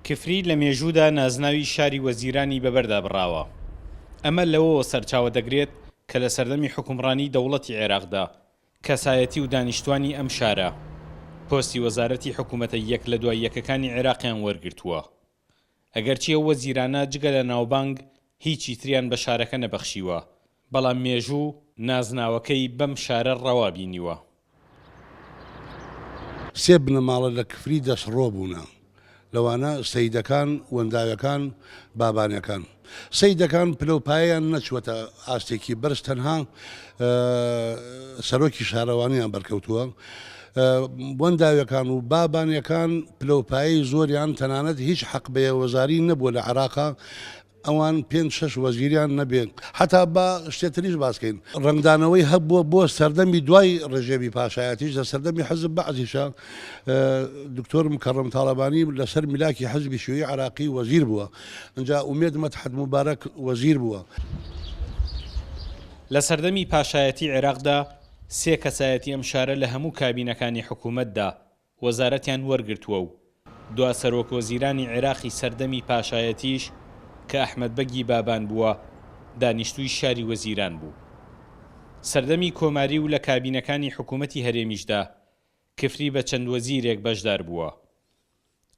کفری لە مێژوودا نازناوی شاری وەزیرانی بەبەردا بڕاوە. ئەمە لەوەوە سەرچاوە دەگرێت کە لە سەردەمی حوکمڕانی دەوڵەتی عێراقدا، کەسایەتی و دانیشتوانی ئەم شارە، پۆستی وەزارەتی حکومەتە یەک لە دوای یەکەکانی عێراقیان وەرگرتووە. ئەگەرچی ئەو وەزیرانە جگە لە ناوبانگ هیچی تریان بە شارەکە نەبەخشیوە، بەڵام مێژوو نازناوەکەی بەم شارە ڕەوا بینیوە. سێ بنەماڵە لە کفری دەستڕۆ بوونە، لەوانە سەیدەکان، وەنداوێکان، بابانەکان. سەیدەکان پلە و پایەیان نەچووەتە ئاستێکی بەرز تەنها سەرۆکی شارەوانیان بەرکەوتووە. وەنداوێکان و بابانەکان پلە و پایەی زۆریان تەنانەت هیچ حەقبەیە وەزاری نەبووە لە عێراقا ئەوان پێنج شەش وەزیریان نەبێ حەتا با شتێ تریش باس کەین ڕەنگدانەوەی هەبووە بۆ سەردەمی دوای ڕژێمی پاشایەتیش لە سەردەمی حزب بەعسیشا دکتۆر مکەڕەم تاڵەبانی لەسەر میلاکی حزبی شیوعی عراقی وەزیر بووە ئینجا ئومێد مەدحەت موبارەک وەزیر بووە. لە سەردەمی پاشایەتی عێراقدا سێ کەسایەتی ئەم شارە لە هەموو کابینەکانی حکوومەتدا وەزارەتیان وەرگرتووە و دوا سەرۆک وەزیرانی عێراقی سەردەمی پاشایەتیش کە ئەحمەد بەگی بابان بووە دانیشتووی شاری وەزیران بوو. سەردەمی کۆماری و لە کابینەکانی حکوومەتی هەرێمیشدا کفری بە چەند وەزیرێک بەشدار بووە.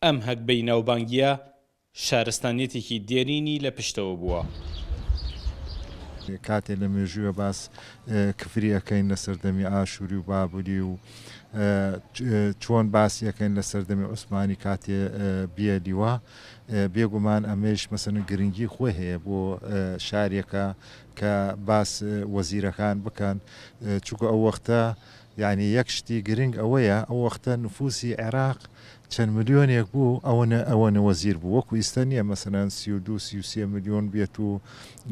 ئەم هەگبەی ناوبانگییە شارستانیەتێکی دێرینی لە پشتەوە بووە. کاتێ لە مێژووە باس کفری ئەکەین لە سەردەمی ئاشووری و بابلی و چۆن باسی ئەکەین لە سەردەمی عوسمانی کاتێ بیە لیوا بێگومان ئەمەیش مەسەن گرنگی خۆی هەیە بۆ شارێکە کە باس وەزیرەکان بکەن چونکە ئەو وەختە یانی یەک شتی گرنگ ئەوەیە ئەو وەختە نفوسی عێراق چەند ملیۆنێک بوو ئەوەنە ئەوەنە وەزیر بوو وەکو ئیستە نییە مەسەلەن 32 33 ملیۆن بێت و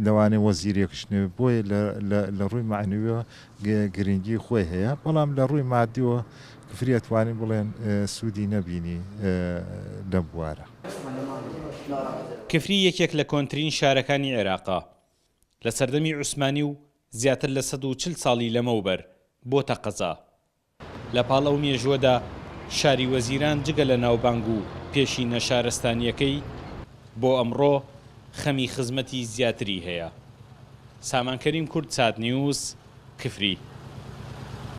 لەوانەیە وەزیرێکش نەبێت بۆیە لە لە لە ڕووی مەعنەویەوە گرنگی خۆی هەیە بەڵام لە ڕووی مادیەوە کفری ئەتوانین بڵێن سوودی نەبینی لەم بوارە. کفری یەکێک لە کۆنترین شارەکانی عێراقە. لە سەردەمی عوسمانی و زیاتر لە 140 ساڵی لەمەوبەر بۆتە قەزا. لە پاڵ ئەو مێژووەدا شاری وەزیران جگە لە ناوبانگ و پێشینە شارستانییەکەی، بۆ ئەمڕۆ خەمی خزمەتی زیاتری هەیە. سامان کەریم کوردسات نیوز، کفری.